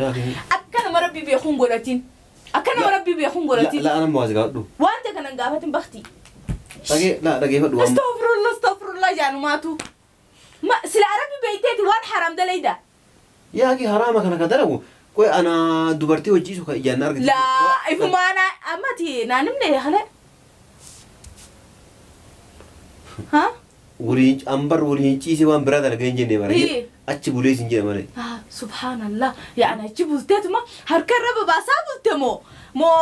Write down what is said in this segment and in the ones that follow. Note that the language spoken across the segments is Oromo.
Akka nama rabbii beekuun godhatin. Akka nama rabbii beekuun godhatin. La ana mawaasi gaafadhu. Wanta kanan gaafatin bakti. Dhagee la dhageeffadhu waan. Astaghfirullah astaghfirullah jaanumaatu. Ma sila rabbi beeyteeti waan haram dalayda. Yaa akhi haraama kana ka dalagu qoy ana dubartii hojjiisu ka ijaan argite. Laa ifumaana ammati naanimne hale. Ha? Waliin ambar waliin ciisee waan biraa dalagee hin jenne bara. Hii. Achi bulee sin jedhe malee. Ah, subhanallah. Yaani achi bulteetuma harka irra babaasaa bulte moo moo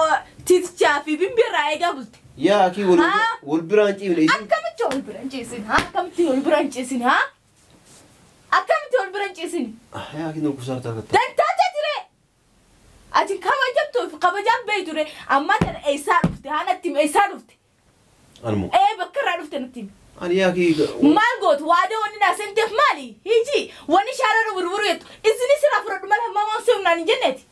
tiitichaa fi bimbi irraa eegaa bulte. Yaa akhi wal Haa? wal biraan ciifne isin. Akkamitti wal bira hin ciisin haa? Akkamitti wal bira hin ciisin haa? Akkamitti wal bira hin ciisin? Yaa akhi nu kusaarta argatta. Dantaa ture. Ati kabajamtuuf kabajaan beeytu ture. Amma tana eessaa dhufte? Haa natti himi eessaa dhufte? Anuma. Ee bakka irraa dhufte natti himi. Ani yaa akhi. Maal gootu waadee wanni naa seenteef maali? Hiiji wanni shaarara burburu jettu isin sirraa fudhadhu malee hamma waan naan hin jenneeti.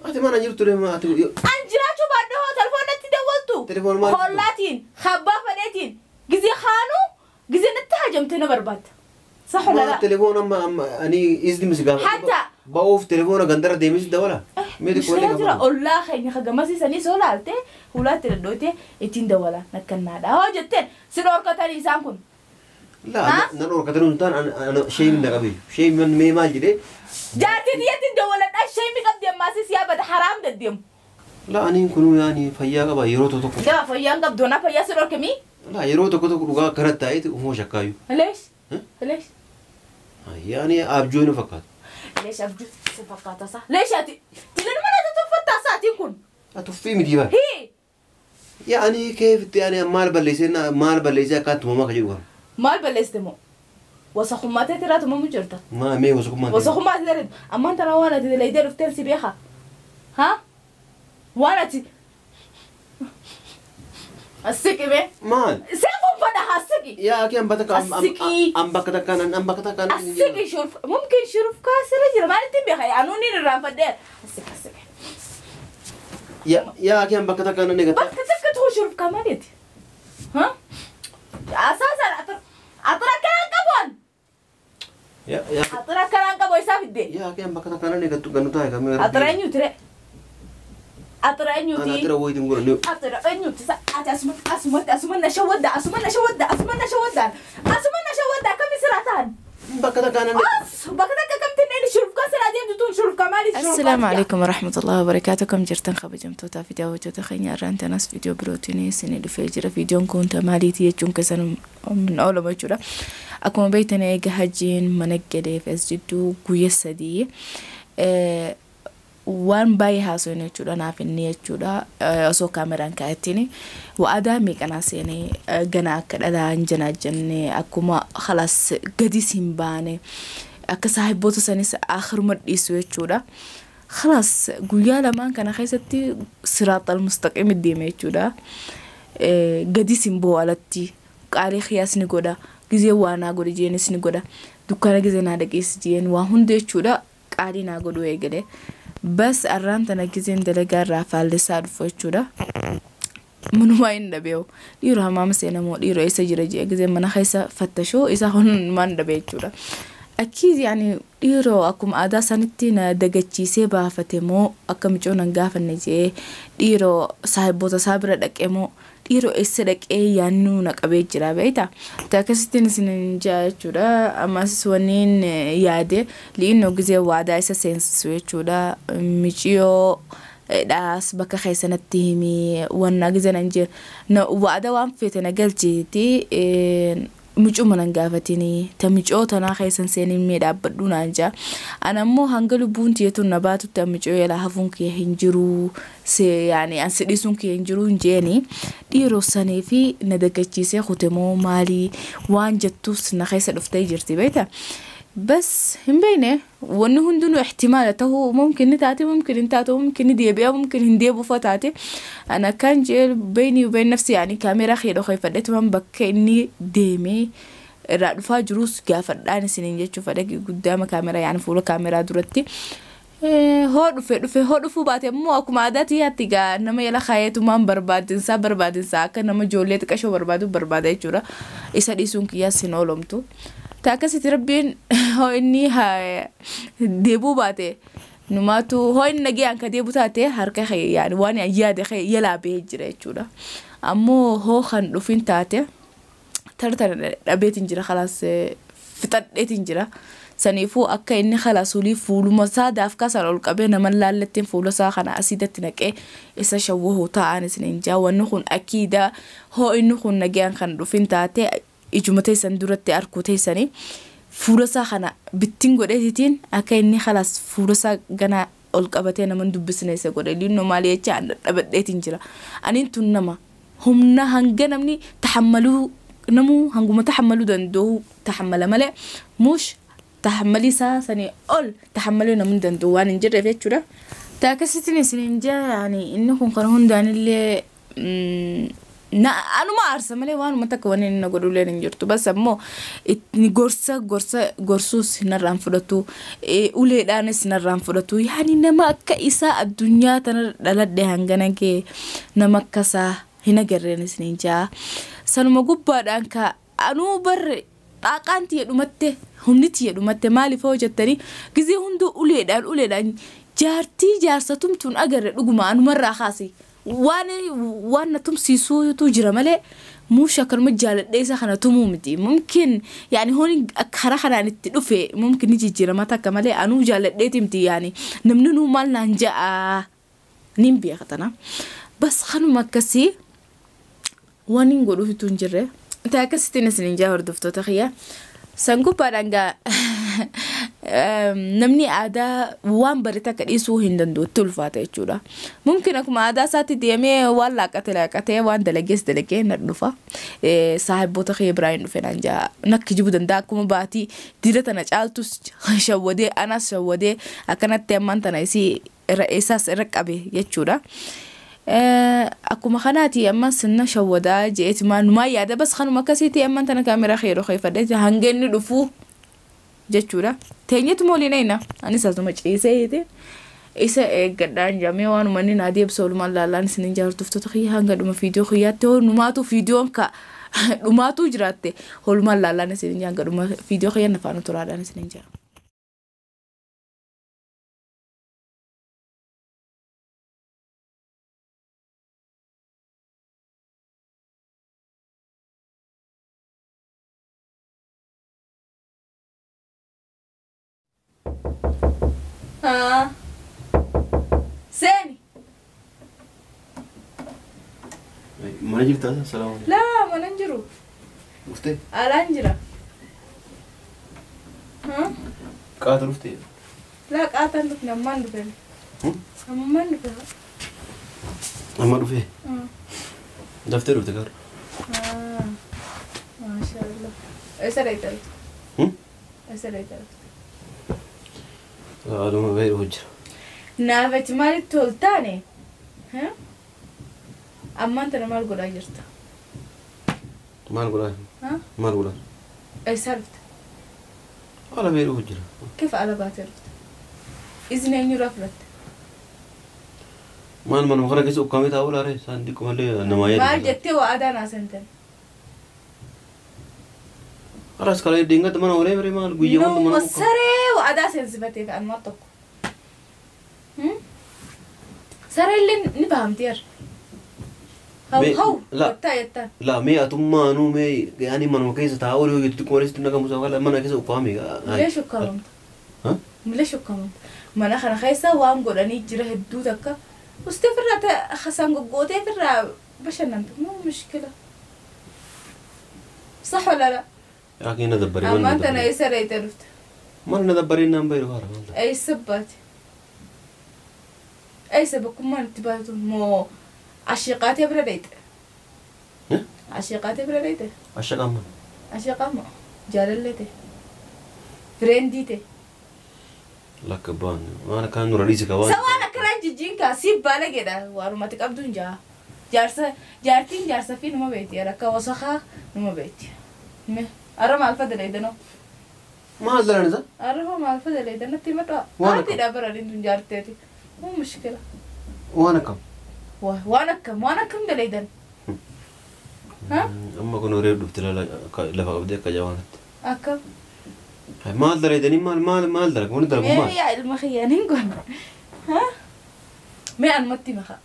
Ati mana jirtu deema ati. An jiraachuu baadhee hoo telefoon natti dawwaltu. Telefoon maal? Hollaatiin, habbaa fadheetiin, gizee kaanuu, gizee natti hajamte na barbaadda. Sax wala laa? Telefoon amma amma ani izni misi gaafa. Hatta. Ba'uuf telefoona gandara deemis dawala. Mee xiqqoo illee Mushkila jira gaafadhu. ollaa keenya kagamasii soo laalte hulaatti dadhoote ittiin dawala nakkannaadha. Hoo jetteen si dhorkatanii isaan kun. La Haa? nan dhorkatanii hin taane ana sheemin na qabe. Sheemin mee maal jedhee. Jaartii tiyyatti dawaladhaa sheemi qabdi ammaas yaabata haraam deddeemu. La ani kunuu yaani fayyaa qaba yeroo tokko tokko. Yaa fayyaan qabdu na fayyaa si dhorkemii? La yeroo tokko tokko dhugaa akkanatti taa'eeti ufuma shakkaayu. Leesh? Huh? Leesh? Yaani abjuu inni fakkaata. Leesh abjuu si fakkaata saa? Leesh ati tilan mana tuffattaa saatiin kun? Tuffii miti bara. Hii! Yaani keefitti yaani maal balleessee maal balleessee akkaan tumamaa ka jedhu kana. Maal balleessite moo? Wasakummaa ta'e tiraa tumamu jirta. Maa mee wasakummaan ta'e. Wasakummaa ta'e ammaan tanaa waan ati dalaydee dhufteen si beeka. Ha? Waan ati Asiqi be. Maal? Seefuun fadha asiqi. Yaa akhi an bakka Asiqii. an bakka takkaan an bakka takkaan. Asiqi shurf mumkin shuruf kaasirra jira maalitti beeka anuun ni irraanfadhee. Asiqi asiqi. Yaa akhi an bakka takkaan nan eegatta. Bakka takka ta'u shuruf kaa maaliiti? Ha? Asaasan axira akkanaan qabuun. Yaa yaa Axira akkanaan qabu isaa fidde. yaa akhi an bakka takkaan nan eegattu gannu taa'e kamii. Axira eenyuti re? Axira Ana eenyuti? axira wayitiin godhanne. Axira eenyuti? Ati asumatti asumatti asuma na shawwadda asuma na shawwadda asuma na shawwadda asuma na shawwadda akkami siraa ta'an? Bakka takkaan nan. As bakka takka kamti inni shuruf kaa siraa deemtu tun shuruf kaa maaliiti shuruf kaa? السلام عليكم ورحمة الله وبركاته. كم jirtan kabajamtoota fi daawwattoota keenya irraan tanas viidiyoo birootiin isinii dhufee jira. Viidiyoon kun maaliiti jechuun keessan min oolama jechuudha. Akkuma beektan eega hajjiin mana galeef as jidduu guyya sadii waan baay'ee haasofne jechuudha naaf inni jechuudha osoo kaameraan kaa'attiin wa'adaa meeqanaa seenee gana akka dhalaa hin janaajjanne akkuma khalaas gadis hin baane akka saahiboota sanis akhiruma dhiisu jechuudha. خلاص guyyaa lamaan kana keessatti siraaxal mustaqiim deeme jechuudha. Gadis hin bu'u alatti qaalii qiyaas ni godha gizee waa naa godhe jeenis ni godha dukkaana gizee naa dhaqeessi jeen waa hunda jechuudha qaalii naa godhu eegale. Bas arraan tana gizeen dalagaa irraa faallisaa dhufu jechuudha. Manumaa hin dhabeewu dhiiroo hamaama seenamoo dhiiroo eessa jira jee gizee mana keessa fattashuu isa hundumaan dhabe jechuudha. Akkiis yaani dhiiroo akkuma aadaa sanitti na dagachiisee baafate moo akka micoo nan gaafanne jee dhiiroo saahiboota isaa bira dhaqee moo dhiiroo eessa dhaqee yaannuu na qabee jira beektaa. Akkasittiin isin jaa jechuudha. Ammas wanniin yaade li'innoo gizee waadaa isa seensisu jechuudha. Miciyoo dhaas bakka keessanatti himii wanna gizee nan jee waadaa waan feete na galcheeti micuma nan gaafatinii ta micoo tanaa keessan seenin mee dhaabbadhu naan jaa. Ana ammoo hanga lubbuun tiyeetu na baatutti micoo yalaa hafuun kiyya hin jiru yaani an si dhiisuun kiyya hin jiru hin jeeni dhiiroo sanii fi na dagachiisee kute moo maalii waan jettuus na keessa dhuftee jirti beektaa. بس هم بينه وانه هندونو احتمال هو ممكن نتاتي ممكن نتاتي ممكن نديبيا ممكن نديبو فتاتي. انا كان جيل بيني وبين نفسي يعني كاميرا خير خايفة ديتهم بكني ديمي رادفا جروس قافر سنين جيتشو فدق قدام كاميرا يعني فولو كاميرا درتي هو dhufe dhufe hoo dhufuu baate immoo akkuma aadaatti yaatti gaa nama yala kaayetumaan barbaadinsaa barbaadinsaa akka nama ijoollee xiqqashoo barbaadu barbaada jechuudha. Isa dhiisuun kiyyaas hin oolomtu. Ta akkasitti rabbiin hoo inni deebuu baate Numaatu ho'in nagayaan ka deebu taate harka yaani waan yaade yalaa bahee jira jechuudha. Ammoo hoo kan dhufin taate tartana dhabeetiin jira khalaas fixadheetiin jira. Saniifuu akka inni khalaas olii fuuluma isaa daafkaa sana ol qabee nama laallattiin fuula isaa kana asiidatti naqee isa shawwahuu taa'an isiniin jaa wanni kun akiida hoo inni kun nagayaan kan dhufin taate ijuma teessan duratti arkuu teessanii fuula isaa kana bittiin godheetitiin akka inni khalaas fuula isaa gana ol qabatee nama dubbisne isa godhe linnoo maali jecha an dadhabadheetiin jira. Aniin tun nama humna hanga namni tahammaluu namuu hanguma tahammaluu danda'u tahammala malee muush tahammalii isaa sanii ol tahammaluu namni danda'u waan hin jirreef jechuudha. Taakasitiin isiniin jaa yaani inni kun kan hundaanillee na anuma aarsa malee waanuma takka wanni inni na godhulleen hin jirtu. Bas ammoo gorsa gorsa gorsuus narraan fudhatu uleedhaanis narraan fudhatu yaani nama akka isaa addunyaa tana dhaladhe hangana kee nama akka isaa hin agarreen isiniin jaa. Sanuma gubbaadhaan ka anuu barre xaaqaan tiyya dhumatte humni tiyya dhumatte maaliif hoo jettanii gizee hunduu uleedhaan uleedhaan jaartii jaarsa tumtuun agarre dhuguma anumarraa kaase waan na tumsiisuutu jira malee muusha akkanuma jaaladhee isa kana tumuu miti. Mumkin yaani hooni karaa kanaan itti dhufe mumkin ni jijjiirama takka malee anuu jaaladheeti miti yaani namni nuu maal naan ja'a nin beeka tana. Bas kanuma akkasii waan hin godhuufitu hin jirre. Taa akkasittiin isiniin jaa hordoftoota kiyya. San gubbaadhaan gaa namni aadaa waan bare takka dhiisuu hin danda'u itti ulfaata jechuudha. Mumkin akkuma aadaa isaatti deemee waan laaqate laaqatee waan dalagees dalagee na dhufa. Saahiboota kiyya biraa hin dhufe naan jaa nakki jibuu danda'a akkuma baatii dira tana caaltus shawwadee anas shawwadee akkanatti ammaan tana isii isaas irra qabe jechuudha. Akkuma kanaati amma sinna shawwadaa je'eeti maanumaa yaada bas kanuma akkasiiti ammaan tana kaameraa kiyya dhokeeffadheeti hanga inni dhufuu jechuudha. Teenyeetuma waliin eeyna anis asuma ciiseeti isa eeggadhaan jamee waanuma inni naa deebisa oolumaan laallaan isiniin jaa hordoftoota kiyya hanga dhuma fiidiyoo kiyyaatti hoo fiidiyoon ka dhumaatu jiraatte oolumaan laallaan isiniin jaa hanga dhuma fiidiyoo kiyya nafaana turaadhaan isiniin jaa. Seeni. Mana jirtaa? Salaamu alaikum. Laa mana hin jiru. Dhuftee? Alaan jira. Qaata dhuftee? Laa qaataan dhufne ammaan dhufe. Ammaan dhufe. Amma dhufee? Daftee dhufte gaara? Maashaallah. Eessa dhaqxee dhufte? Eessa dhaqxee dhufte? Aduma bahee dhufu jira. Naaf achi maalitti ol taane? Ammaan tana maal godhaa jirta? Maal godhaa? Maal godhaa? Eessaa dhufte? Ala bahee dhufu jira. Kifa ala baatee dhufte? Izni eenyurraa fudhatte? Maal manuma kana keessa ukkaamee taa'uu laaree isaan xiqqoo malee namaa yaadu. Maal jettee waa aadaa naa seentan? Aras kalee deengatti mana olee bare maal guyyaa hunda mana ukkaamee. Saree waa aadaa seensifatee ka'an tokko. Saree illee ni bahamteera. Haw haw jettaa jettaan. La mee atummaanuu mee yaani manuma keessa taa'uu yoo jettu xiqqoo malee sitti nagamu isaa mana keessa ukkaamee. Mileesh ukkaamamta. Mileesh ukkaamamta. Mana kana keessa waan godhanii jira hedduu takka. Ustee firraa khasaan goggootee firraa bashannanta. Muu mushkila. صح ولا لا؟ لكن ندبري أما أنت أنا يسري تلفت. ما ندبري نام بيرو هذا. أي سبات. أي سبكم ما انتبهتوا مو عشيقاتي برا بيت. عشيقاتي برا بيت. عشيقة ما. عشيقة ما. جاللتي. فرينديتي. لا كبان أنا كان نوراليزي كمان. سواء أنا كران جيجين كاسيب بالك كده وأروماتيك أبدون جا. جارسة جارتين جارسة في نما بيتي أركا وسخة نما بيتي. مه أرى مع الفضل إذا ما هذا لنا أرى هو مع الفضل إذا نتي متى عادي لا برا لين جارتي مو مشكلة. وأنا كم؟ وأنا كم وأنا كم دليدن؟ ها؟ أما كنا ريب دفتر لا لفقبدي كجوانات. أكم؟ Maal dalaydanii maal maal maal dalagu wanni dalagu maal? Mee yaa ilma kiyyaaniin kun. Mee anumatti maka.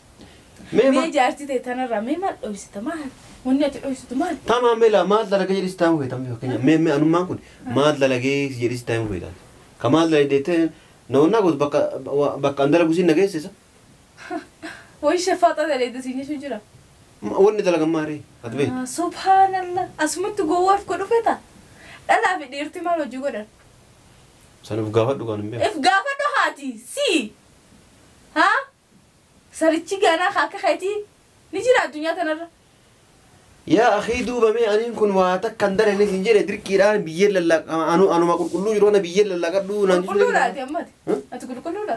Mee jaartii ta'e tanarraa mee maal dhoysita maal? Wanni ati dhoysitu maal? Tamaa mee laa maal dalagee jedhis taa'u feetan fakkeenya mee mee anummaan kun maal dalagee jedhis taa'u feetan. Ka maal dalagee naannoo gootu bakka bakka an dalagu siin nageessisa. Wayi shafaaxa daleedda siin jechuu jira. Wanni dalagan maali? Ati beektu. Subhaanallah asumatti gowwaaf godhu feeta. Dhalaa fi dhiirti maal hojii godhan? Saniif gaafadhu kan hin beeku. If gaafadhu haati si. Haa? Sarichi ganaa akka keetii ni jira addunyaa tanarra. Yaa akhii duuba mee aniin kun waa takka hin dalagne siin jedhe dirqiidhaan biyyeen lallaaqa anuma qulqulluu jiru ana biyyeen lallaaqadhu naan jechuudha. Qulqulluudha ati ammati. Ati qulqulluudha.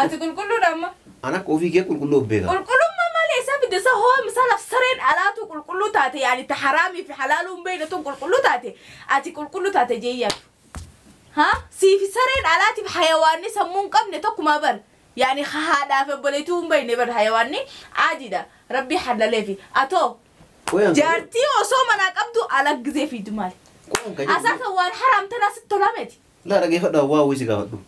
Ati qulqulluudha amma. An akka ofii kee qulqulluu of beeka. Qulqullummaa malee isaa fidde isa hoo misaalaaf sareen alaatu qulqulluu taate yaani ta haraamii fi halaaluu hin beekne tun qulqulluu taate ati qulqulluu taate jeeyyaatu. Haa? Siifi sareen alaatiif hayawaanni sammuu hin qabne tokkumaa bar. Yani haadhaaf obboleetuu hin beekne bar hayawaanni adiidha. Rabbi halaleefi. Atoo jaartii osoo manaa qabdu ala gizee fiidu maali? Asaasa waan haraam tanaa sitti tolameeti. Laa dhageeffadhaa waa wayii si gaafadhu.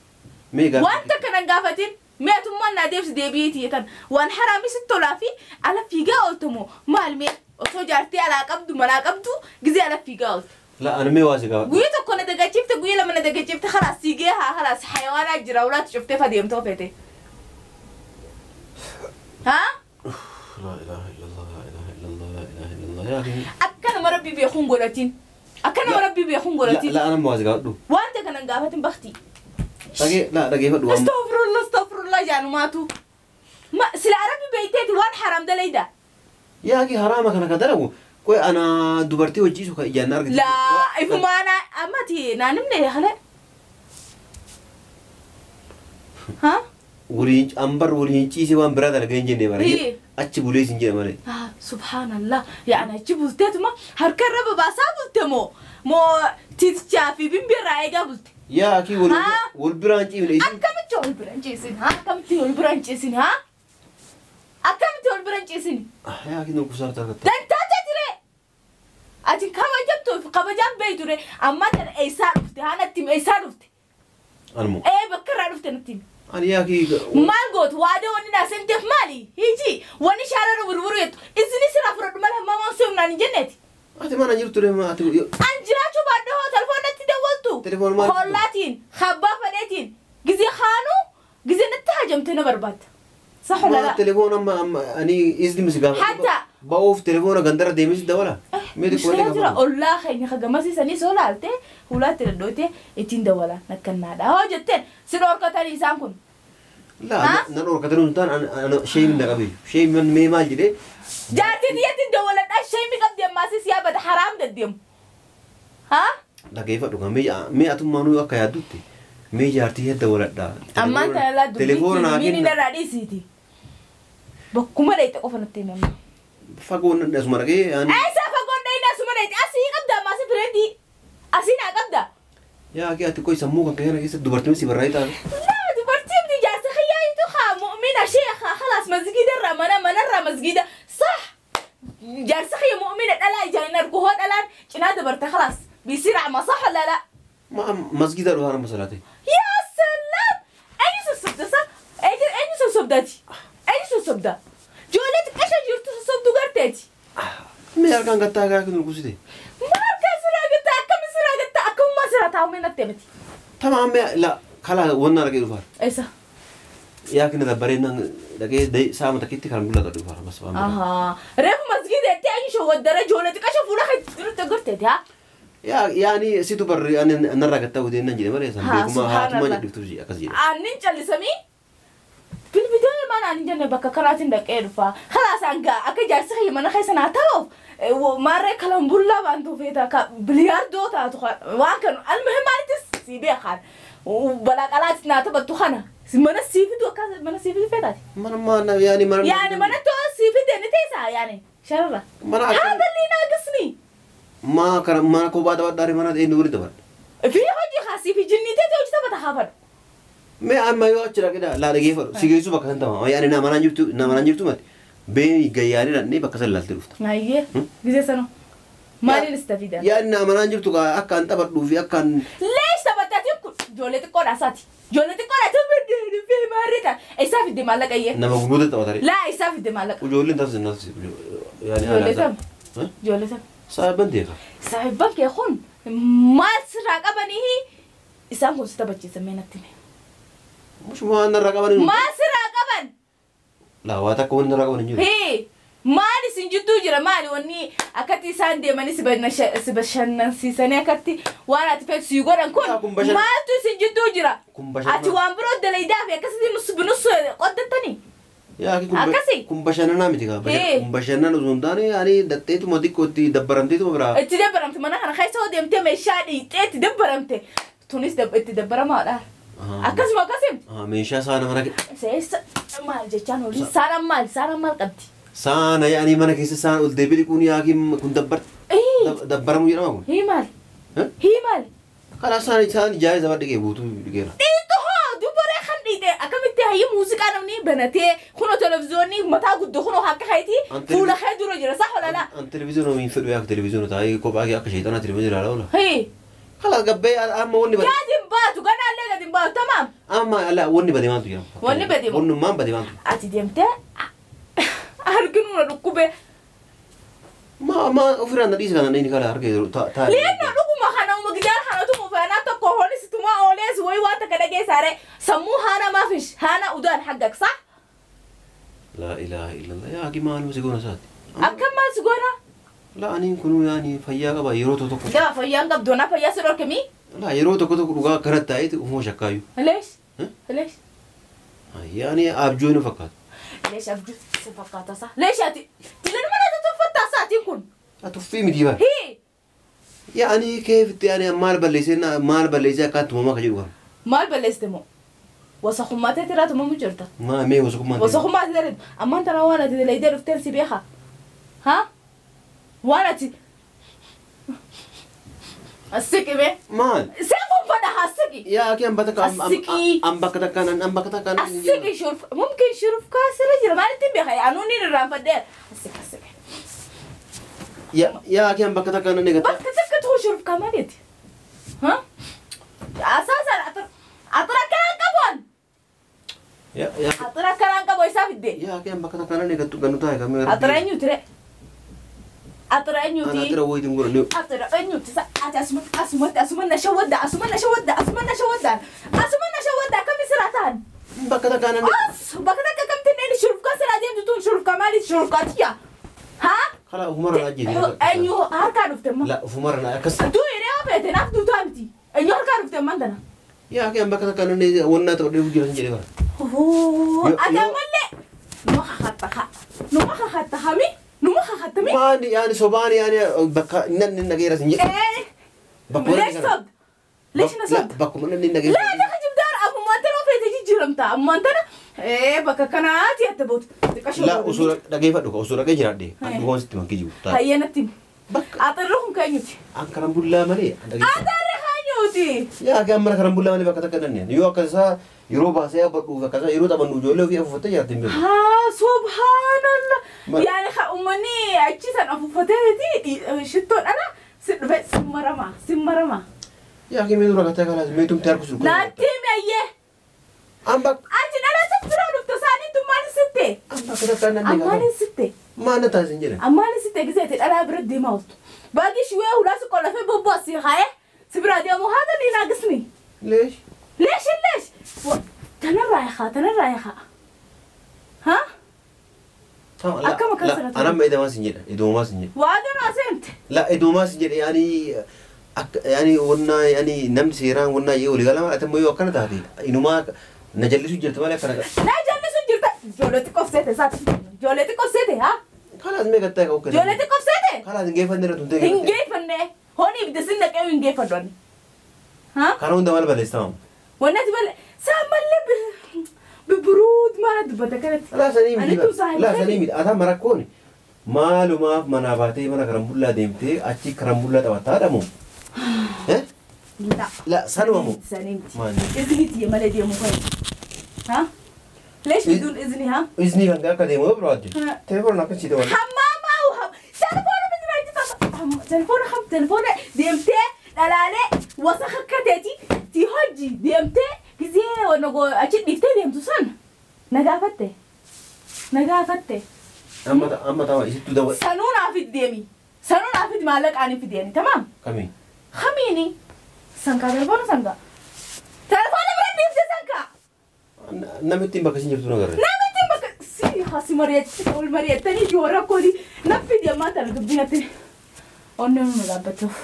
Mee gaafadhu. Wanta kana hin gaafatin mee atummaan naa deebisi deebi'iiti jettan waan haraami sitti tolaa fi ala fiigaa ooltumoo maal mee osoo jaartii alaa qabdu manaa qabdu gizee ala fiigaa ooltu. Laa ani mee waa si gaafadhu. Guyyaa tokko na dagachiifte guyyaa lama na dagachiifte khalaas siigee haa khalaas hayawaanaa jira ulaatti cuftee fadeemtoo feete. Haa? Laa ilaaha illallah laa ilaaha illallah laa ilaaha illallah yaa akhi. Akka nama rabbi beekuun godhatin. Akka nama rabbi beekuun godhatin. Laa ana waa si gaafadhu. Wanta kana hin gaafatin bakti. Dhagee laa dhageeffadhu waan. Astaghfirullah astaghfirullah jaanumaatu. Ma sila rabbi beeyteeti waan haram dalayda. Yaa akhi haraama kana ka dalagu qoy ana dubartii hojjiisu ka ijaan argite. Laa ifumaana ammati naanimne hale. Haa? Waliin ambar waliin ciisee waan biraa dalagee hin jenne bara. Achi bulee sin jedhe malee. Subhaanallah yaani achi bulteetuma harka irra babaasaa bulte moo moo tiitichaa fi bimbirraa eegaa bulte. Yaa akhi wal biraan ciifne isin. Akkamitti wal biraan ciisin haa? Akkamitti wal biraan ciisin haa? Akkamitti wal biraan ciisin? Yaa akhi nu kusaa taate. Dantaa ture. Ati kabajamtuuf kabajaan beeytu ture amma tan eessaa dhufte haa natti eessaa dhufte? Anmoo. Ee bakka irraa dhufte natti. Ani yaa akhi. Maal gootu waadee wanni naa seenteef maali? Hiji wanni shaarara wurwuru jettu isin sirraa fudhadhu malee hamma waan naan hin jenneeti. Ati mana jirtu deema ati. An jiraachuu baadhee hoo telefoon natti dawwaltu. Telefoon maal? Hollaatiin habbaa fadheetiin gizee haanuu gizee natti hajamte na barbaadda. Sax wala laa? Telefoon amma amma ani izni misi gaafa. Hatta. Ba'uuf telefoona gandara deemis dawwala. Mee xiqqoo illee jira ollaa keenya kagamasiisanii soo laalte hulaatti dadhoote ittiin dawwala nakkannaadha. Hoo jetteen si dhorkatanii isaan kun. Laa nan dhorkatanii sun ta'an ana sheemin na qabe. Sheemin mee maal jedhee. Jaartii tiyyatti dawwaladhaa sheemi qabdi ammaas yaa bada haraam deddeemu. Haa? Dhageeffadhu kan mee atummaanuu akka yaaddutti mee jaartii hedda waladhaa. Ammaan tana laa dubbii miini narraa dhiisiiti. Bakkuma dheeyte qofa natti himi amma. Fagoon asuma dhaqee. Eessa fagoon dhayne asuma dheeyte asii qabda ammaas fireetii asii naa qabda. Yaa akhi ati qoy sammuu kan keenya keessa dubartiin si barraa'ee taate. Laa dubartiin miti jaarsa xiyyaaytu haa mu'mina sheekha khalaas masgiida mana manarraa masgiida sah jaarsa xiyya mu'mina dhalaa ijaan hin argu hoo dhalaan cinaa dabarta khalaas بيصير ما صح ولا لا؟ ما مسجد اروح انا صلاتي. يا سلام اي سبدا صح؟ اي سبداتي؟ اي سبدا؟ جولتك ايش جرت سبدو قرتتي؟ ما كان قطع كان كوسيتي. ما كان سرا قطع كم سرا قطع كم ما سرا تعمل نتمتي. تمام لا خلاص ونا رجع رفار. ايسا يا كنا دبرنا لقي دي ساعة متكتي كان بقول لك رفار بس. اها ريف مسجد انت اي شو الدرجة جولتك ايش فولا خدت قرتتي ها؟ يعني سيتو بر أنا نرى كتاو دي ننجي مرة سامبي كم هات ما جد تبجي أكزير. أنين جلسمي بالبداية ما أنا نجي بكا كراتين دك إرفا خلاص أنك أكيد جالس خي ما أنا خي سنة تعرف ومرة كلام بولا بانتو فيتا كبلياردو تاتو وأكن المهم ما نتس سيبي خان وبلا قلات ناتب تخانة ما نسيفي دو كذا ما نسيفي فيتا. ما أنا يعني ما يعني ما نتو سيفي ده نتيسا يعني شرلا. هذا اللي ناقصني. ما كان ما كوبا دبر داري ما ندي نوري دبر. في حاجة خاصة في جنيته توجد تبى تخافر. ما أما يو أشرا كده لا رجع فر سيجي سو بكسن تمام يعني نامران جبتو مات بين جياري رني بكسر لالتي رفت. أيه جزء سنة Maaliin istafiida? Yaa inni amanaan jirtu akka an taphadhuu fi akka an. Leesh taphattaatiin kun ijoollee xiqqoodha isaati. Ijoollee xiqqoodha tummii fi maarrita. Isaa fidde maallaqa iyyee. Nama gurguddaa taphatare. Laa isaa fidde maallaqa. Ijoolleen taasisan naas. Ijoollee tam. Ijoollee tam. Saayibban teeka. Saayibban kee kun maal sirraa qabanii isaan kun si taphachiisan mee natti hime. Mush waan narraa qaban. Maal sirraa qaban? Laa waa takka waan narraa qaban hin jiru. Hee maal isin jidduu jira maali wanni akkatti isaan deemanii si bashannansiisanii akkatti waan ati feetu si godhan kun maaltu isin jidduu jira? Ati waan biroo dalaydaa fi akkasitti nus binus qoddattanii? Akkasi? Kun bashannanaa miti kaa. Kun bashannana osoo hin taane ani datteetuma xiqqoo itti dabbaramteetuma biraa. Itti dabbaramte mana kana keessa hoo deemtee meeshaa dhiixxee itti dabbaramte tunis itti dabbaramaadha. Akkasuma akkasim? Meeshaa saana mana keessa. Maal jechaan olii saana maal saana maal qabdi? Saana yaani mana keessa saana ol deebi'i dhiquun yaakiin kun dabbaramu jedhama kun. Hii maal? Hii maal? Karaa saana isaan ijaaree saba dhiqee guutuu dhiqeera. Dhiitu hoo dubaree kan dhiite akkamitti hayyii muuziqaa namni banatee kunoo televiziyoonii mataa guddoo kunoo akka hayti fuula kee dura jira saa holala. An televiziyoonii hin fedhu yaak televiziyoonii taa'ee kophaa kee akka sheexanaa televiziyoonii ilaalaa oola. Hii. Kalaas gabbee amma wanni bade. Gadi hin baatu ganaallee gadi hin baatu tamaam. Amma ala wanni bade maaltu jira? Wanni bade moo? Wannummaan bade maaltu? Ati deemtee harkinuu na dhukkube. Ma ma ofirraa na dhiisa kana inni kala harka jiru taa'ee. Leenna dhuguma kana uma gidaara kana tuma faanaa tokko hoolis tuma oolees wayi waan takka dhageessaare sammuu haana maafish haana udaan haggaq sax? Laa ilaaha illallah yaa haki maaluma si goona isaati. Akkam maal si goona? Laa aniin kunuu yaani fayyaa qaba yeroo tokko tokko. Yaa fayyaan qabdu na fayyaa si dhorkemi? Laa yeroo tokko tokko dhugaa akkanatti taa'eeti ufuma shakkaayyuu. Leesh? Leesh? Yaani abjuu inni fakkaata. Leesh abjuu si fakkaata saa? Leesh ati tilan mana tuffataa saatiin kun? Tuffii miti bara. Hii! Yaani keefitti yaani maal balleessee maal balleessee akka tumamaa ka jedhu kana. Maal balleessite moo? Wasakummaa ta'e tiraa tumamu jirta. Maa mee wasakummaa ta'e? Wasakummaa ta'e ammaan tana waan ati dalaydee dhufteen si beeka. Haa? Waan ati Asiqi be. Maal? Seefuun fadha asiqi. Yaa kee ambata ka Asiqi. ambakka takkaan ambakka takkaan. Asiqi shurf mumkin shurf kaasirra jira maalitti beeka anuun ni irraanfadhee asiqi asiqi. Yaa kee ambakka takkaan nan eegata. Bakka takka ta'u shurf kaa maaliiti? Ha? Asaasan atara kanaan qabuun. Yaa Atara kanaan qabu isaa fidde. Yaa kee ambakka takkaan nan eegattu gannu taa'e kamii. Atara eenyuti ree? Atara eenyuti? Atara wayitiin godhan. Atara eenyuti? Ati asumatti asuma na shawwadda asuma na shawwadda asuma na shawwadda asuma na shawwadda akkami siraa ta'an? Bakka takkaan nan. As bakka takka kamti inni shurufkaa siraa deemtu tun shurufkaa maali shurufkaa tiyya? Haa? Kala ufumarra na ajjeese. Eenyu harkaa dhufte amma? La ufumarra na akkas. Duu hiree feete naaf duutaa miti. Eenyu harkaa dhufte ammaan tana? Yaa kee bakka takkaan nan wannaa ta'u dheebu jira sin jedhee bara. Ati ammallee numa kakattaha numa kakattahami numa kakattami. Maani yaani sobaani yaani bakka nanni nageera sin jedhe. Leesh sobda? Leesh na sobda? Bakkuma nanni nageera. Laa lafa jibdaar ammaan tana feete jijjiiramta ammaan tana bakka kanaati atta bootu. La osoo dhageeffadhu osoo dhagee jiraadhe an dhugoon sitti mankii jiru. Hayyee natti himi. Axirri kun keenyuti. An karan bullaa malee. Axirri keenyuti. Yaa kee amma karan bullaa malee bakka takka nanni yoo akka isaa yeroo baasee badhuuf akka isaa yeroo taphannu ijoollee ofii afuufattee jiraatti hin beeku. Haa subhaanallah. Yaani uummanni achi san afuufatee shittoon ala si dhufe simmarama simmarama. Yaa kee mee dura kattaa kalaas mee tumtee harku sun. Natti himi ayyee. Amba. Achi dhalata bira dhufte isaanii tun maal sitte? Amma akka takka nanni Ammaan sitte. Maal na taasisan jedhan? Ammaan sitte giseeti dhalaa bira deemaa ooltu. Baagii shiwee hulaa si qollafee bobbaasii haa'ee si bira deemu haata ni naagisni. Leesh. Leesh leesh. Tanarraa eegaa tanarraa eegaa. Haa? Akkam akkas irratti? Anamma idamaa sin jedha idoomaa sin jedha. Waa danaa seente. La idoomaa sin jedha yaani akka yaani wannaa yaani namni seeraan wannaa yoo walii galama ati immoo yoo akkana taate inumaa na jallisuu jirta malee akkana. Na jallisuu jirta. Ijoollee xiqqoof seete isaati. Ijoollee xiqqoof seete haa? Kalaas mee gattaa qabu kenna. Ijoollee xiqqoof seete? Kalaas hin geeffanne irra tuntee. Hin geeffanne. Hooni ibidda sin naqee hin geeffadhu ani. Haa? Kana hunda maal balleessama? Wanni ati balle saa mallee bibiruut maal dubbata kanatti. Laa sanii miti. Laa sanii miti. Ataa marakkoon maalumaaf manaa baatee mana karambullaa deemtee achi karambullaa taphattaa dhamu. La. La sanuma moo? Sanii miti. Izniti malee deemu fa'i. ها؟ ليش بدون إذني ها؟ إذني كان قاعد يمو برادي. تليفون أكن شيء ده. حمام أو هم. تليفون بدي Telefoona kam telefoona deemtee dhalaalee wasaka akka teeti ti hojii deemtee gizee wanna achi dhiiftee deemtu san na gaafatte. Na gaafatte. Amma ta'a isittuu dawa. Sanuu naaf deemi. Sanuu naaf maallaqaan fideeni tamaam. Kamiin? Kamiini? Sankaa telefoona sankaa. Telefoona bira dhiiftee sankaa. Namittiin bakka isin jirtu na garre. Namittiin bakka si hasi mari'achi ol mari'attanii yoo rakkooli naffi deemaa tana dubbinatti. Onneen nu dhaabbattuuf.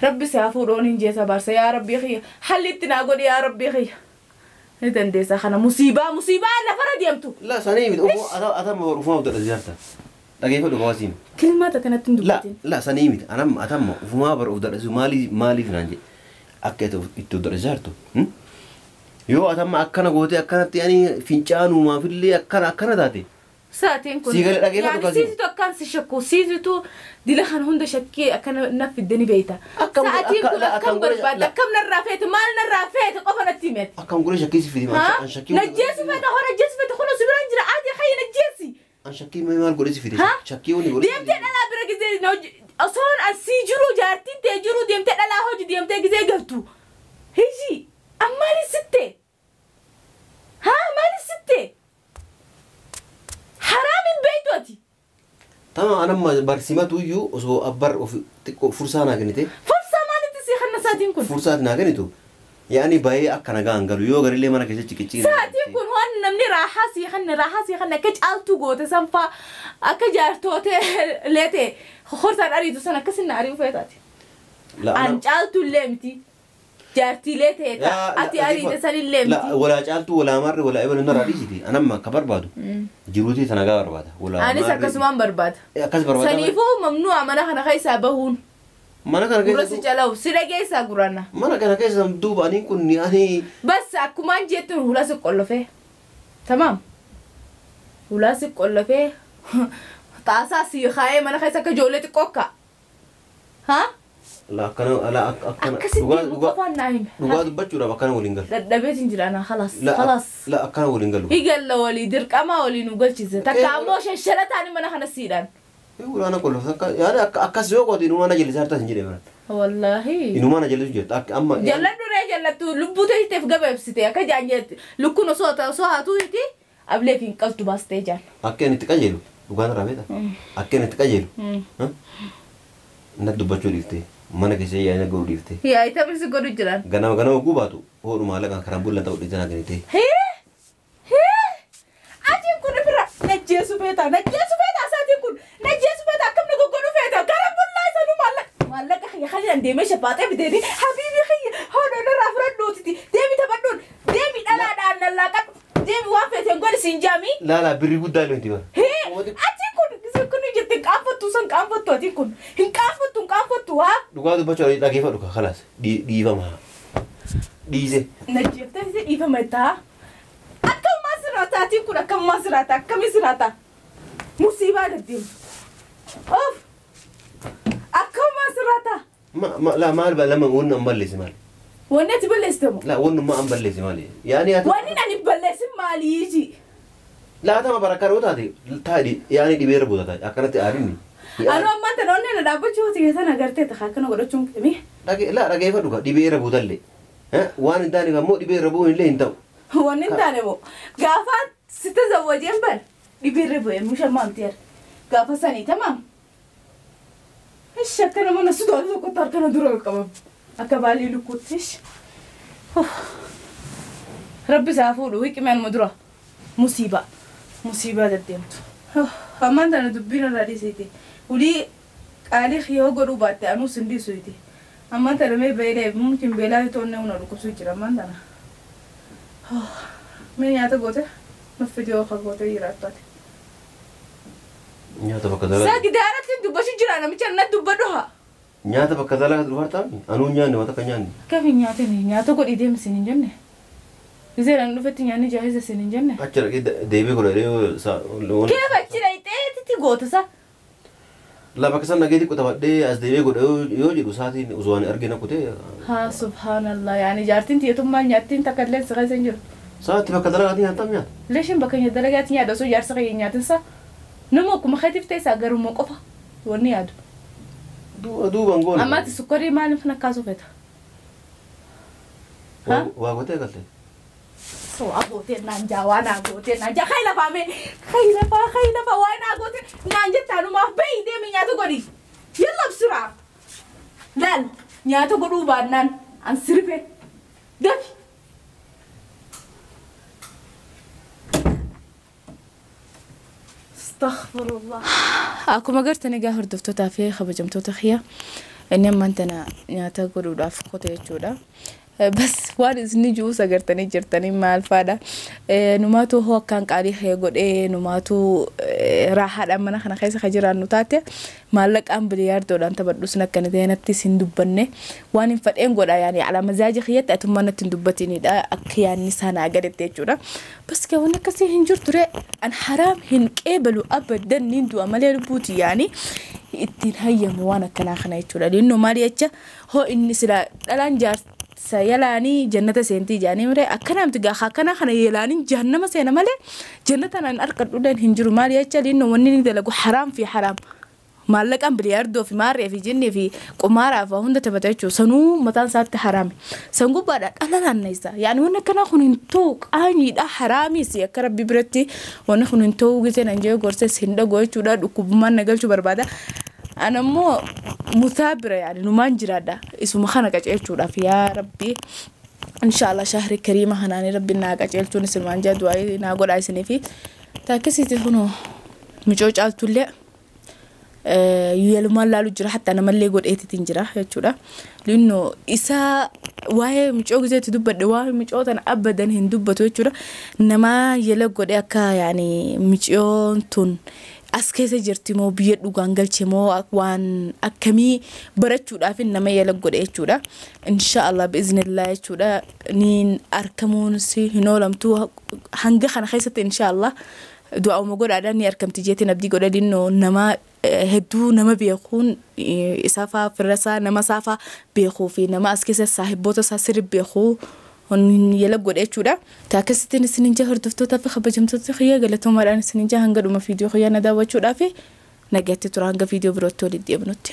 Rabbi si haa fuudhoon hin jeesa baarsa yaa Rabbii xiyya halli itti naa godhi yaa Rabbii xiyya. Ni dandeessa kana musiibaa musiibaa lafarra deemtu. La sanii miti atama ufumaa abdadha ziyaarta. Dhageeffadhu kawaasiin. Kilmaata kanatti hin La dubbatin. la sanii miti anam atama ufumaa bara of dadhasu maaliif naan jedhe akka itti of dadhasu yoo atama akkana gootee akkanatti ani fincaanumaafillee akkana akkana taate. Sa'aatiin kun. Sii galee dhageeffadhu kaasiin. Siisitu akkaan si shakku siisitu dila kan hunda shakkee akkana na fidde ni beeyta. Sa'aatiin kun akkam barbaadde akkam narraa feete maal narraa feete qofa natti himete. Akkam godhee shakkii si fidi an shakkii. Najjeessi feete hoo najjeessi feete kun si biraan jira aadii hayya najjeessi. An shakkii maal godhee si fidi shakkii wani godhee. Deemtee dhalaa bira gizee osoon asii jiru jaartiin ta'e jiru deemtee dhalaa hojii deemtee gizee galtu. Hiji ammaali sitte. Haa maali sitte. Haraamin beeytu ati. Tama anamma barsimatu iyyuu osoo abbar of xiqqoo fursaa naa kennite. Fursaa maalitti si kanna sa'aatiin kun? Fursaa naa kennitu. Yaani baay'ee akka nagaa hin galu yoo garillee mana keessa ciqicciin. Sa'aatiin kun waan namni raaxaa sii kanna raaxaa sii kanna akka caaltuu goote sanfaa akka jaartoote leete horsaan ariitu san akkasin na ari'u feetaati. An caaltuu illee miti. Jaartiilee ta'e ati ariite sanillee miti. Walaa caaltuu walaa marre walaa ebalu narraa dhiisiti. Anamma akka barbaadu. Jiruutii sana nagaa barbaada. Anis akkasumaan barbaada. Akkas barbaada. Saniifuu mamnuu mana kana keessaa bahuun. Mana kana Gurra keessa si calawu si dhageessaa gurana. mana kana keessa duuba aniin kun ani Bas akkumaan jettuun hulaa si qollofee. Tamaam. Hulaa si qollofee. Xaasaa si kaayee mana keessa akka ijoollee xiqqoo akka. Haa? La akkana la akkana Akkasitti qofaan naa hime. Dhugaa dubbachuudhaaf akkana waliin galu. Dadhabeetiin jira ana khalaas khalaas. La akkana waliin galu. Higalla walii dirqamaa walii nu galchise. Takka ammoo shashalataan mana kana siidhaan. Ulaana qollof akka yaani akkas yoo goote inumaa na jallisaa harta hin jedhe bara. Wallaahi. Inumaa na jallisu jirta akka amma. Jalladhu ree jallattu lubbuu teessiteef gabaabsite akka jaan jette lukkuun osoo osoo haatuuti ableef hin qaltu baastee jaan. Akka inni itti qajeelu dhugaan irraa beekta. Akka inni itti qajeelu. Na dubbachuu dhiiftee mana keessa yaa'ina godhu dhiiftee. Yaa'ita si godhu jiran. Ganama ganama gubaatu hoodhu maallaqa karaan bulla ta'u dhiiftee naa kennite. Hee hee atiin kun ofirra najjeessu feeta najjeessu feeta asaatiin kun najjeessu feeta akkam na goggodhu feeta gara bullaa isanuu maallaqa maallaqa xiyya kan deemee shafaaxee fiteeti habiibi xiyya hoodhu narraa fudhadhuutiti deemi taphadhuun deemi dhalaadhaan nallaaqadhu deemi waan feeteen godhi siin jaamii. Laalaa birrii guddaa illee miti bara. Hee atiin kun kun jette qaanfattu san qaanfattu atiin kun hin qaanfattu hin qaanfattu haa. Dhugaa dubbachuu dhageeffadhu khalaas dhiifama dhiise. Najjeeftee si dhiifama itti Akkamumaa sirraata atiin kun akkamumaa sirraata akkamii sirraata musiibaa deddeemtu of akkamumaa sirraata. La maal lama wanni an balleesse maali? Wanni ati balleessite moo? La wanni an balleesse maali? Yaani ati. Wanni ani balleessin maali ji? La atama barakkaa yoo taate taa'e yaani dhibee irra buuta taa'e akkanatti aarinni. Anu ammaan tana onnee na dhaabbachuu hooti keessan agartee ta'a akkana godhachuun kemi. La dhageeffadhu ka dhibee irra buutallee. Waan hin taaneef ammoo dhibee irra bu'uun illee hin ta'u. Wanni hin taane moo gaafa si tazawwajeen bar dhibee irra bu'ee musha maamteera gaafa sanii tamaam. Ishi akkana mana sudaatu tokkotti harkana dura qabam akka baalii lukkuutti ishi. Rabbi isaa fuudhu hiqimeen dura musiibaa musiibaa deddeemtu. Ammaan tana dubbiin irraa dhiisite ulii qaalii yoo godhuu baatte anuus hin dhiisuuti. Ammaan tana mee beelee mumkin beelaa toonne huna dhukkubsuu jira ammaan tana. Mee nyaata goote nuffiti yoo ka goote jiraattu ati. Nyaata bakka dalaa. Saa gidaaratti dubbachuu jira namicha na dubbadhu haa. Nyaata bakka dalaa dhufartaa anuu nyaanne waan takka nyaanne. Kafin nyaatani nyaata godhii deemsin hin jenne. Gisee dhufetti nyaanni jaahisa sin hin jenne. Achi dhaqee deebii godhee yoo. Keef achi dhaqxee itti goota sa. La bakka san dhageetti qotabadhee as deebi'ee godhe yoo jedhu sa'aatiin osoo ani argina kutee. Haa subhaanallah yaani jaartiin tiyyootummaan nyaattiin takka illee si keessa hin jiru. Sa'aatti bakka dalagaatiin nyaatam nyaata. Leeshin bakka dalagaatiin nyaata osoo jaarsa kee nyaatin sa. Nama akkuma keetiif ta'e isaa garuma qofa. Wanni yaadu. Duuban goone. Amma ati sukkarii maaliif nakkaasuu feeta? Waa gootee galte. Waa gootee naan jaa waa naa gootee naan jaa kai lafaa mee kai lafaa kai lafaa waa naa gootee naan jettaanumaaf bahi deemi nyaata godhi. Yalla bisuraa. Laal nyaata godhuu baannaan an sirbe dafi. Astaghfirullah. Akkuma gartan egaa hordoftootaa fi kabajamtoota kiyya inni ammaan tana nyaata godhuudhaaf qote jechuudha. Bas waan isin jiru agartanii jirtanii maal faadha. Numaatu hoo akkaan qaalii kee godhee numaatu raahaadhaan mana kana keessa ka jiraannu taate maallaqaan biliyaardoodhaan taphadhu sun akkana ta'e natti hin dubbanne waan hin fadheen godha yaani alaa mazaaji kiyyatti atummaa natti hin dubbatinidha akka yaanni isaa naa gadette jechuudha. Bas gaa wanni akkasii hin jirtu ree an haraam hin qeebalu abadan niin du'a malee lubbuuti yaani ittiin hayyamu waan akkanaa kana jechuudha. Linnoo maali jecha hoo inni sila dhalaan jaarsa yalaanii jannata seentii jaanii mire akkanaamti gaafa akkana kana yalaanii jahannama seena malee jannata naan argadhuudhaan hin jiru maali jecha linnoo wanni inni dalagu haraam fi haraam. Maallaqaan biliyaardoo fi maarree fi jinnii fi qumaaraa fi hunda taphata jechuudha. Sanuu mataan isaatti haraami. San gubbaadha dhala naannessa. Yaani wanni akkanaa kun hin ta'u qaanyiidha haraamiis akka rabbi biratti wanni kun hin ta'u gisee nan jee gorses hin dhagoo jechuudha. Dhukkubummaan na galchuu barbaada. Ana immoo mutaabira yaani numaan jiraadha. Isuma kana qaceelchuudhaaf yaa rabbi. Inshallah shahri kariima kanaanii rabbi naa qaceelchuun isinumaan jaa du'aa naa godhaa isinii fi taakkisiiti kunoo micoo caaltullee. Yelumaan laalu jira hatta namallee godheetitiin jira jechuudha. Linnoo isa waa'ee micoo gizeetti dubbadhe waa'ee micoo tana abadan hin dubbatu jechuudha. Nama yela godhe akka yaani micoon tun as keessa jirti moo biyya dhugaan galche moo waan akkamii barachuudhaaf nama yela godhe jechuudha. Inshaallah biiznillah jechuudha. Niin argamuun si hin oolamtu hanga kana keessatti inshaallah du'auma godhaadhaan ni argamti jeetiin abdii godha linnoo nama hedduu nama beekuun isaa faa fira isaa nama isaa faa beekuu fi nama as keessa saahibboota isaa sirri beekuu yela godhe jechuudha. Taakasittiin isinin jaa hordoftootaa fi kabajamtoota kiyya galatoomaadhaan isinin jaa hanga dhuma viidiyoo kiyya na daawwachuudhaa fi nagaatti tura hanga viidiyoo birootti walitti deebinutti.